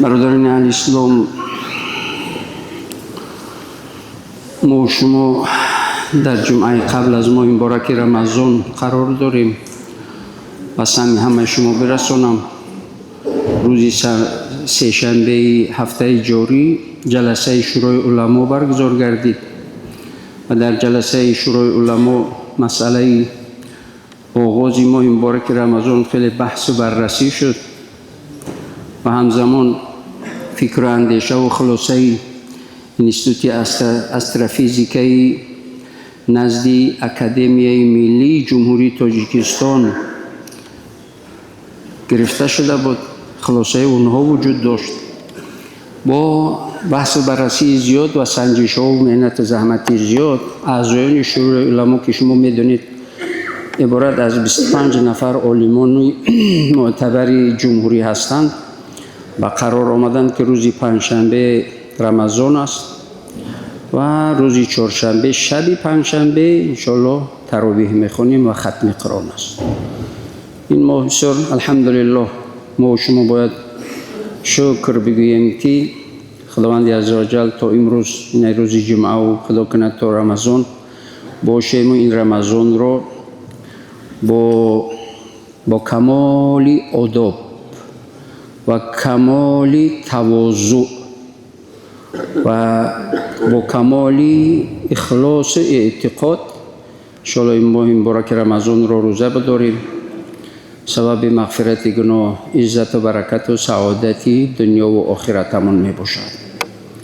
Бародарони аҳли ислом, мо шумо дар ҷумъаи қабл аз моҳи мубораки Рамазон қарор дорем. Ба самъи ҳамаи шумо бирасонам, рӯзи сешанбеи ҳафтаи ҷорӣ ҷаласаи Шӯрои уламо баргузор гардид ва дар ҷаласаи Шӯрои уламо масъалаи оғози моҳи мубораки Рамазон хеле баҳсу баррасӣ шуд ва ҳамзамон фикру андешаву хулосаи Институти астрофизикаи назди Академияи миллии Ҷумҳурии Тоҷикистон гирифта шуда буд. Хулосаи онҳо вуҷуд дошт. Бо баҳсу баррасии зиёд ва санҷишҳову меҳнату заҳмати зиёд, аъзоёни Шӯрои уламо, ки шумо медонед, иборат аз 25 нафар олимони мӯътабари ҷумҳурӣ ҳастанд, ба қарор омаданд, ки рӯзи панҷшанбе Рамазон аст ва рӯзи чоршанбе, шаби панҷшанбе, иншоаллоҳ, таровиҳ мехонем ва хатми Қуръон аст. Ин моҳ бисёр, алҳамдулиллоҳ, мо шумо бояд шукр бигӯем, ки Худованди аззаваҷал то имрӯз, ин рӯзи ҷумъаву, Худо кунад, то Рамазон бошему ин Рамазонро бо камоли одоб ва камоли тавозӯъ ва бо камоли ихлосу эътиқод, иншоаллоҳ, ин моҳи мубораки Рамазонро рӯза бидорем. Сабаби мағфирати гуноҳ, иззату баракату саодати дунёву охиратамон мебошад.